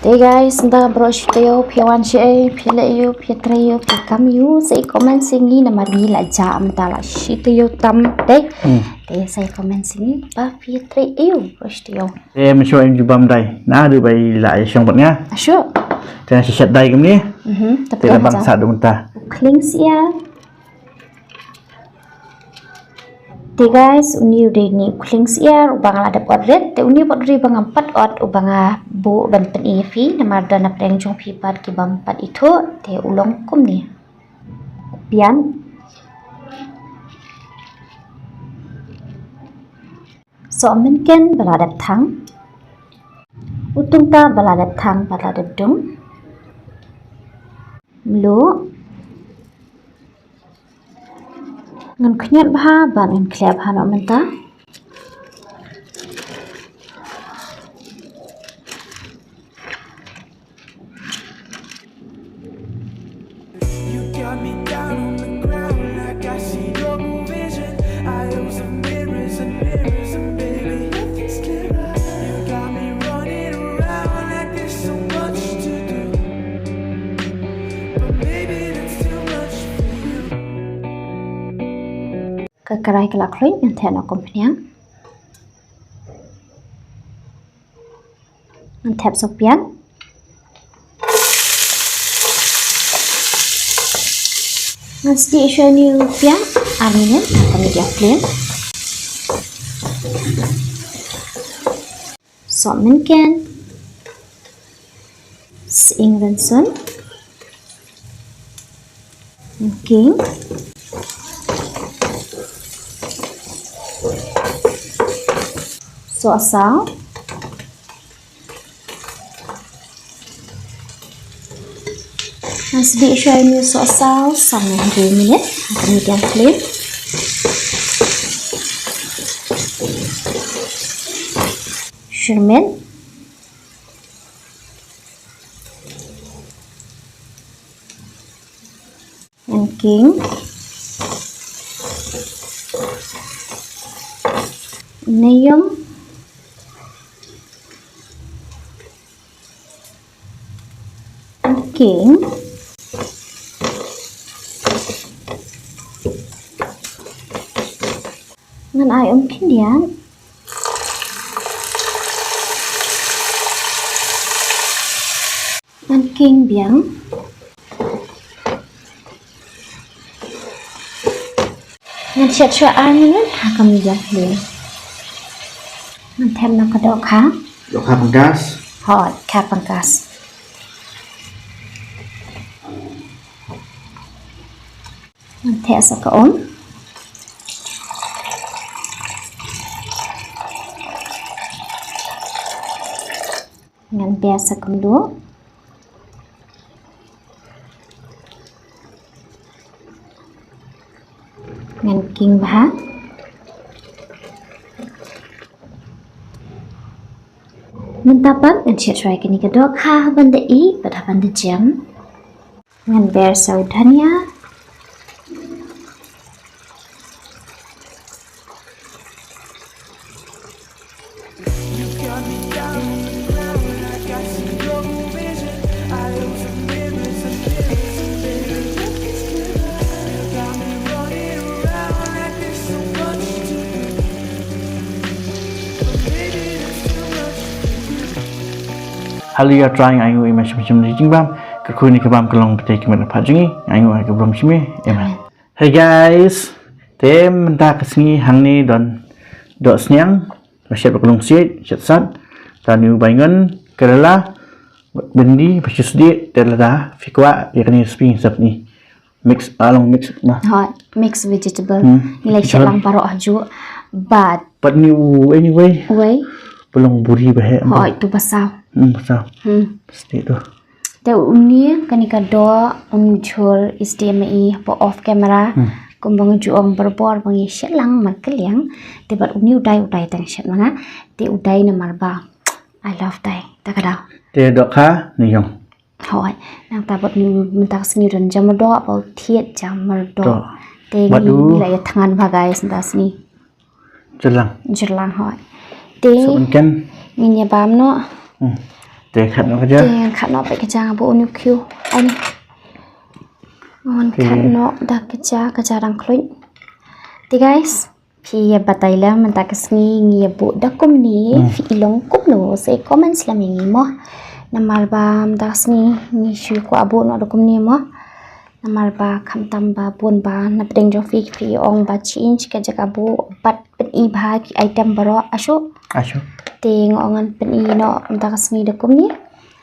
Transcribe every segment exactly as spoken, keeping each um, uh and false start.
Te guys, mynta baroh shi taïew phi wan shaei, phi leh aïu, phi trei aïu, phi kam aïu, sa ïa comment sha ngi namar ngi la jah mynta la shi taïew tam te. Hmm. Te sa ïa comment sha ngi ba phi trei aïu baroh shi taïew. Te mynshuwa im ju bam dai. Naduh ba i la ïashong bad nga. Shuh. Te nga shisha dai kumne. Mhm. Te la bang sa duh mynta. Khlieng syiar. Te guys, uni u dei une u khlieng syiar uba nga la dep ot rit. Te uni pat u dei uba ngam pat ot, uba nga buh ban pyni ïa phi namar don na pdeng jong phi pat ki bym pat ithuh. Te u long kumne. Pian. Sohmynken ba la dep thang. U tungta ba la dep thang bad la dep dung. Mluh. Ngan khñiot bha bad ngan khlieh bha noh mynta. You got me down on the ground, like I see double vision. Eye of mirrors and mirrors, and baby, nothing's clearer. You got me running around like there's so much to do, but maybe that's too much for you. Ka karai ka la khluit, ngan thep noh kum phniang. Ngan thep sa u pian. Ngan sdieh shuwa ïa une u pian ar minit ha ka medium flame. Sohmynken. Sying rynsun. Ngan khing. Sohsaw. Ngan sdieh shuwa ïa une u sohsaw san ne hynriew minit ha ka medium flame. Syrmit. Ngan khing. Neium. Ngan khing. Ngan ai um khyndiat. Ngan khing biang. Ngan shet shuwa ar minit ha ka medium flame. Ngan thep noh ka dohkha. Dohkha pangkas. Hooid, kha pangkas. Ngan theh sa ka um. Ngan ber sa ka mluh. Ngan khing bha. Mynta pat ngan shet shuwa ïa kane ka dohkha ha ban da ih bad ha ban da jem. Ngan ber sa u dhania. Hello, you're trying. Ai nguh ïa me shim shim na jingbam. Ka khun ïa ka bam ka long btei ka met na pha jong ngi. Ai nguh ïa ka bam shim ïa. Amen. Hey guys, te mynta ka sngi hangne don doh sniang, ba shet ba ka long siej, shet sat, ta ni u baingon, karela, bindi, ba shu sdieh, te lada phi kwah ïa kane recipe sa pynmih. Mix, ah, long mix na. Hooid, mix vegetable. Hmm. Ngi la shet lang baroh ha juh. But pat ni u anyway. Wei. Ba long buri ba heh. Hooid, tu ba saw. Hmm, ba saw. Hmm. Sdieh tu. Te une kane ka doh, une u jhur, is te ma i hapoh off camera. Hmm. Kumba nga ju ong barabor ba ngi shet lang markylliang. Te bad une u dai, u dai tang shet ma nga. Te u dai namar ba I love dai. Ta ka daw. Te dohkha neiung. Hooid. Nangta bad une mynta ka sngi don jamrdoh, ba u thied jamrdoh. Doh. Te bad ngi u la ïa thngan bha guys mynta ka sngi. Jyrlang. Jyrlang, hooid. Te sohmynken. Ngin ïa bam noh. Hmm. Te khat noh ka ja. Te khat noh peit ka ja nga buh u new cue. Ai ni. Ngan khat noh da ka ja, ka ja dang khluit. Te guys, phi ïa batai lem mynta ka sngi ngi ïa buh da kumne, phi i long kumno, sa comment lem ïa ngi mo. Namar ba mynta ka sngi ngi shu kwah buh noh da kumne mo. Namar ba khamtam ba bun ba na pdeng jong phi, phi ong ba change ka jaka buh bad pyni bha ki item baroh, ashu. Ashu. Te nga ong ngan pyni noh mynta ka sngi da kumne.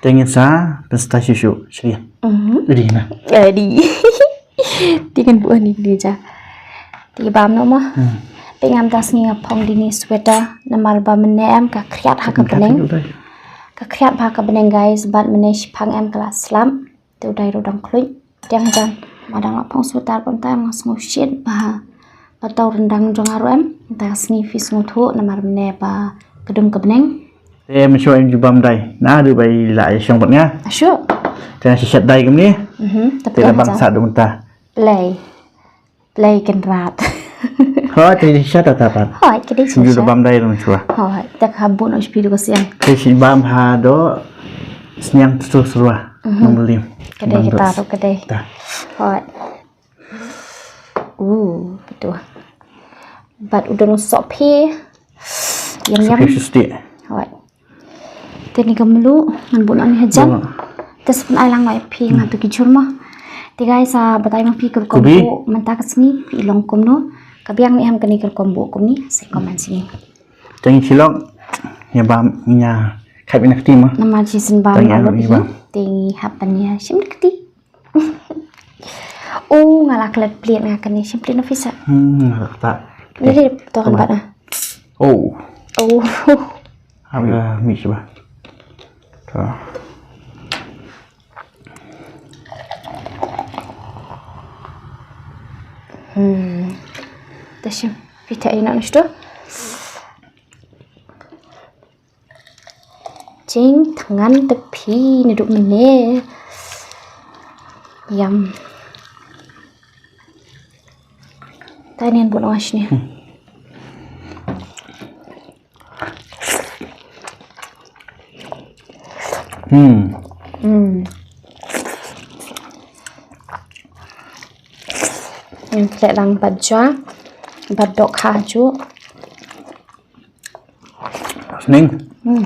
Te ngin sa pynstad shuh shuh shuh. Mhm. Ready na. Ready. Te ngan buh ni dia ja. Te bam noh mo. Hmm. Te ngam ta sngi nga phong dini sweater namar ba mynne em ka khriat ha ka bneng. Ka khriat ha ka bneng guys, bad mynne shiphang em ka la slap. Te u dai ruh dang khluit. Te jan ma dang la phong sweater bam ta em nga sngew shit bha. Ba tau ryndang jong nga ruh em. Mynta ka sngi phi sngewthuh namar mynne ba ka dum ka bneng. Te mynshuwa ngim ju bam dai. Naduh ba i la ïashong bad nga. Ashu. Te nga shishat dai kumne. Mhm. Te la bang sa dum ta. Play. Play Kynrad. Hooid, te shisha ta ta pat. Hooid, ka dei shisha. Ju da bam dai ruh mynshuwa. Hooid, te ka buh noh sha phi duh ka siang. Te shi bam ha do sniang tu shuwa. Mhm. Nang beli. Ka dei kita tu, ka dei. Ta. Hooid. Uh, tu. Bad u don u sohphi. Yum, yum. Sohphi shisha. Hooid. Te ni ka mluh ngan buh noh ni hajan. Te sa pyn-ai lang noh ïa phi nga tu ki jhur mo. Te guys, sa batai ma phi ka rukom buh mynta ka sngi phi i long kumno. Ka biang ne em kane ka rukom buh kumne, sa comment sha ngi. Te ngi shu long ïa bam, ïa khap ïa na kti mo. Namar shisien bam ïa lut hi. Te ngi hap ban ïa shim na kti. Oh, nga la klet pliat nga kane, shim pliat na phi sa. Hmm, nga la kata. Ni dei to kan bat na. Oh. Oh. Hap ïa mih shuwa. To. Hmm. Te shim phi ta ina nashto. Jingthngan te phi naduh mynne. Yum. Te ngan buh noh shane. Hmm. Hmm. Ngan khleh lang bad ja, bad dohkha ju. Sning. Hmm.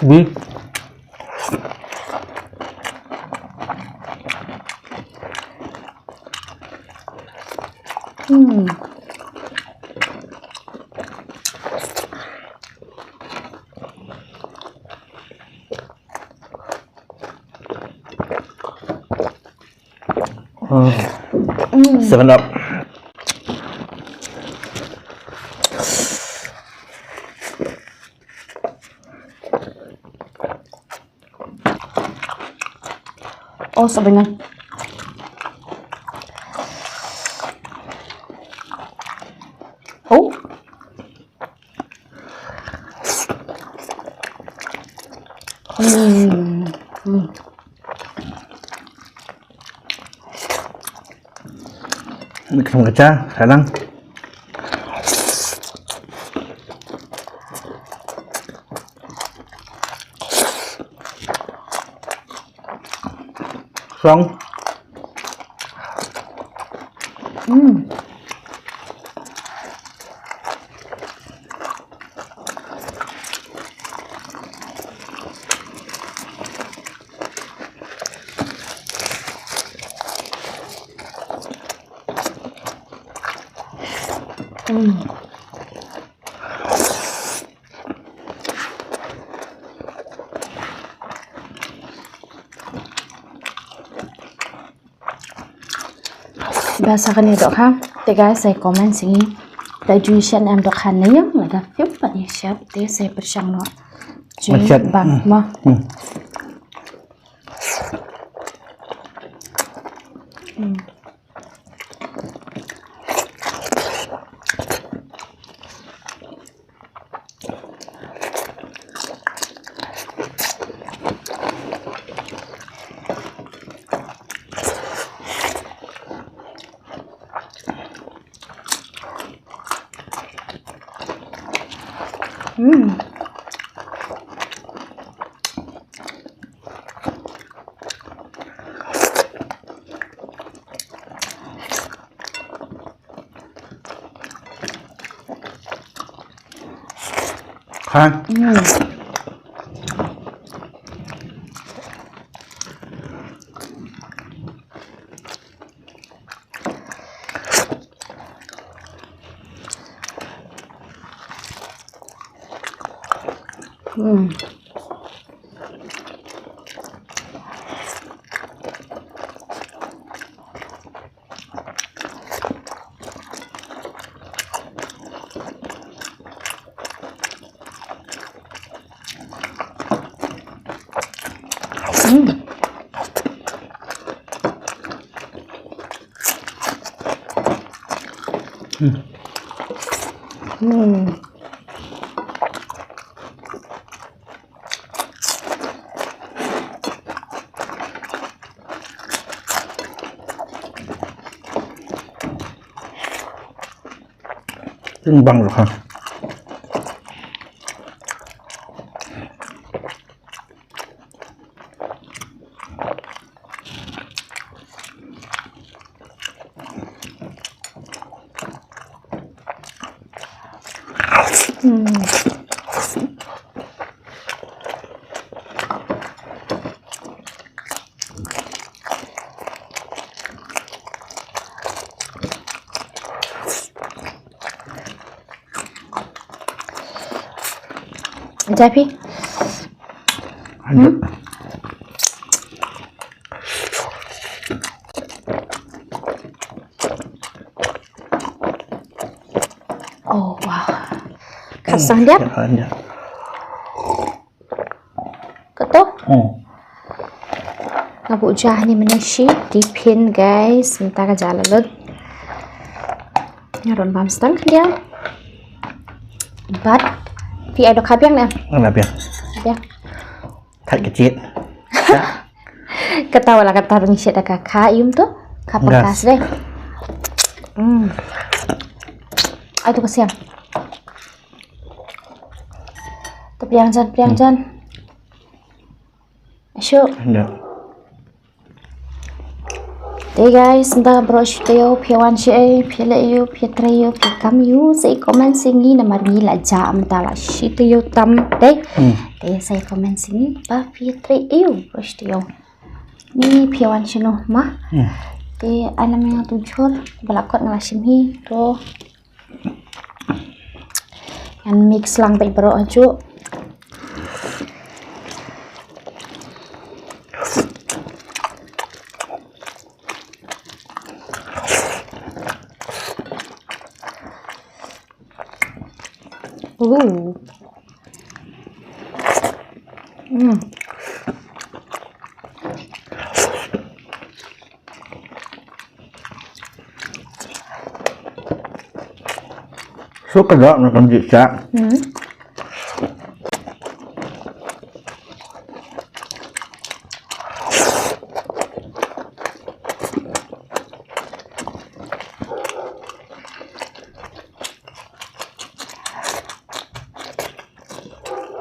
Bi. Hmm. Seven Up. Oh, sabengan. Oh. Hmm. Hmm. Mix sama kacha, salang. Song. Hmm. Hmm. Ba sa kane dohkha, te guys, sa comment sha ngi. Da ju shen em dohkha ne ïa, lada phi ïoh pat ïa shet, te sa pyrshang noh. Ju bang mo. Hmm. Khan. Hmm. Hmm. Timbang ruh ha. Japi. Lanjut. Oh, wow. Kasang dia. Kato. Hmm. Nga buh ja hangne mynne shi tiffin, guys. Mynta ka ja la lut. Nga rung bam stang khyndiat. Bad phi ai dohkha biang ne? Nga biang. Biang. Thait ka jied. Kata wala kata rung shet da ka kha ïum to. Kha perkas de. Hmm. Ai to ka siang. To priang jan, priang jan. Ashu. Te guys, nda bro shi taïew, phi wan shi ei, phi leh ïu, phi trei ïu, phi kam ïu, sa comment sha ngi namar ngi la ja mynta la shi taïew tam te. Hmm. Te sa comment sha ngi ba phi trei ïu bro shi taïew. Ni phi wan shano ma. Hmm. Te ai lem ïa nga tu jhur, ba la kot nga la shim hi to. Ngan mix lang beit baroh hajuh. Uh. Mm. Suk ka dok na kam jik sa. Hmm.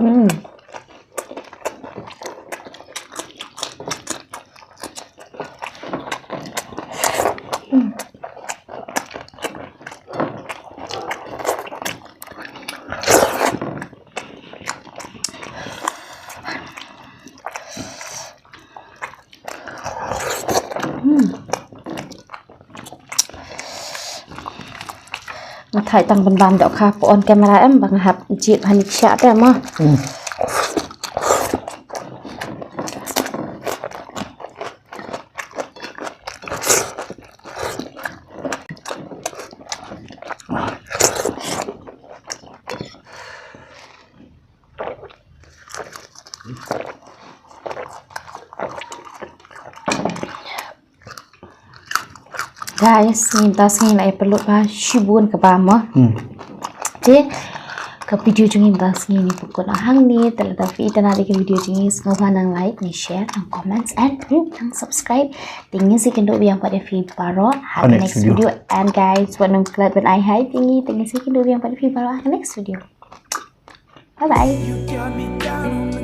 Hmm. Nga thait tang ban bam dohkha pha on camera em ba nga hap jied hani ksha te mo. Hmm. Guys, ngin ta sngi la ïa pynlut ba shibun kaba mo. Hmm. Te ka video jong ngin ta sngi ni pynlut hangne, te lada phi itynnad ïa ka video jong ngi sngewbha nang like, nang share, nang comments and nang subscribe. Te ngin sa ïakynduh biang pat ïa phi baroh ha ka next video. And guys, wat nang klet ban ai hai ïa ngi, te ngin sa ïakynduh biang pat ïa phi baroh ha ka next video. Bye bye.